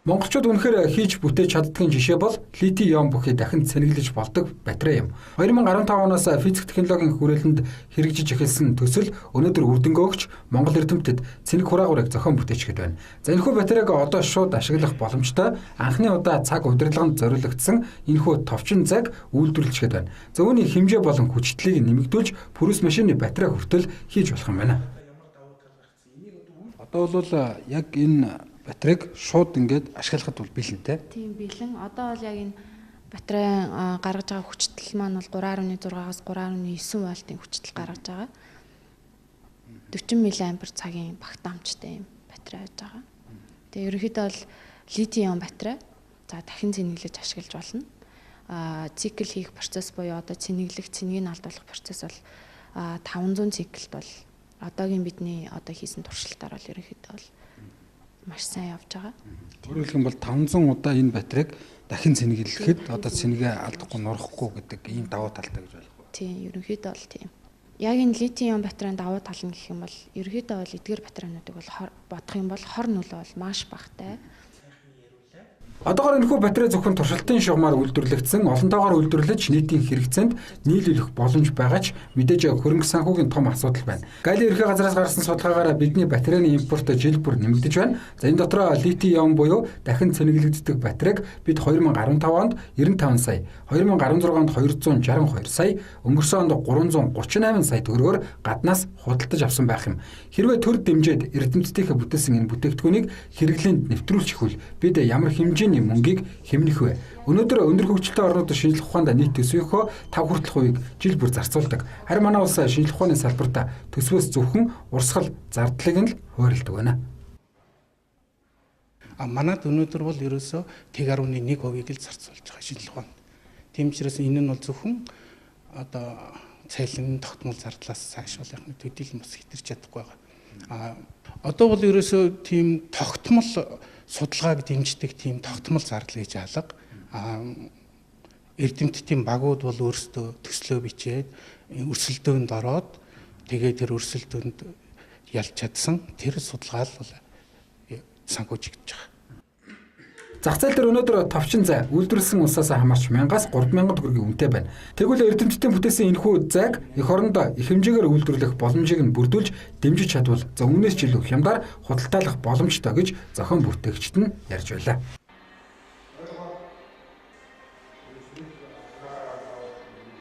Монголчууд үнэхээр хийж бүтээж чаддгийн жишээ бол литий ион бүхий дахин цэнэглэж болдог батарей юм. 2015 оноос физик технологийн хүрээлэнд хэрэгжиж эхэлсэн төсөл өнөөдөр үр дүнгээ өгч Монгол эрдэмтэд цэнэг хураагуурыг зохион бүтээчгээд байна. За, энэхүү батарейг одоо шууд ашиглах боломжтой, анхны удаа цаг удирдлаганд зориулагдсан энэхүү товчин зайг үйлдвэрлэчгээд байна. За, үүний хэмжээ болон хүчтлийг нэмэгдүүлж пүрүс машины батарей хүртэл хийж болох юм байна. Одоо бол яг энэ батарейг шууд ингээд ашиглахад бол бэлэн те. Тийм, бэлэн. Одоо бол яг энэ батарей гаргаж байгаа хүчтэл маань бол 3.6-аас 3.9 вольтын хүчтэл гаргаж байгаа. 40 мА цагийн багтаамжтай юм батарей байж байгаа. Тэгээ ерөнхийдөө бол литий-ион батарей. За, дахин цэнэглэж ашиглаж болно. Цикл хийх процесс буюу одоо цэнэглэх, цэнгийг алдуулах процесс бол 500 циклд бол одоогийн бидний одоо хийсэн туршилтаар бол ерөнхийдөө бол маш сайн явж байгаа. Өөрөөр хэлэх юм бол 500 удаа энэ батарейг дахин цэнэглэхэд одоо цэнэгээ алдахгүй, нурахгүй гэдэг ийм давуу талтай гэж ойлгох уу? Тийм, ерөнхийдөө бол тийм. Яг энэ литий-ион батарейн давуу тал нь гэх юм бол ерөнхийдөө бол эдгээр батарейнуудыг бол бодох юм бол хор нөлөө бол маш багатай. Одоогоор энэхүү батарей зөвхөн туршилтын шугамаар үйлдвэрлэгдсэн, олонтойгоор үйлдвэрлэж нийтийн хэрэгцээнд нийлүүлэх боломж байгаа ч мэдээж хөрөнгө санхүүгийн том асуудал байна. Галийн ерхий газраас гарсан судалгаагаар бидний батарейны импорт жил бүр нэмэгдэж байна. За, энэ дотроо литий ион буюу дахин цэнэглэгддэг батарейг бид 2015 онд 95 сая, 2016 онд 262 сая, өнгөрсөн онд 338 сая төгрөгөөр гаднаас худалдаж авсан байх юм. Хэрвээ төр дэмжиж эрдэмтдийнхээ бүтээсэн энэ бүтээгдэхүүнийг хэрэглээнд нэвтрүүлчихвэл бид ямар хэмжээний мөнгийг хэмнэх вэ? Өнөөдөр өндөр хөгжилтэй орнууд шинжлэх ухаанд нийт төсвийнхөө 5 хүртэлх хувийг жил бүр зарцуулдаг. Харин манай улс шинжлэх ухааны салбарт төсвөөс зөвхөн урсгал зардлыг нь л хуваарлдаг байна. А манад өнөөдөр бол ерөөсөө 1.1%-ийг л зарцуулж байгаа шинжлэх ухаанд. Тийм учраас энэ нь бол зөвхөн одоо цайлан тогтмол зардлаас цааш бол яг нэг төдийлөн бас хэтэрч чадахгүй байгаа. А одоо бол ерөөсөө тийм тогтмол судалгааг дэмждэг тийм тогтмол зардал гэж алга. А эрдэмтдийн багууд бол өөрсдөө төслөө бичээд өрсөлдөөнд ороод, тэгээд тэр өрсөлдөөнд ялж чадсан тэр судалгаа л бол санхүүжигдэж байгаа. Зах зээл дээр өнөөдөр товчин зай үйлдвэрлэсэн улсаас хамаарч 1000-аас 3000 төгрөгийн үнэтэй байна. Тэгвэл эрдэмтдийн бүтээсэн энэхүү зайг эх орондоо их хэмжээгээр үйлдвэрлэх боломжийг нь бүрдүүлж дэмжиж чадвал за үүнээс ч илүү хямдаар худалдаалах боломжтой гэж зохион бүтээгчид нь ярьж байлаа.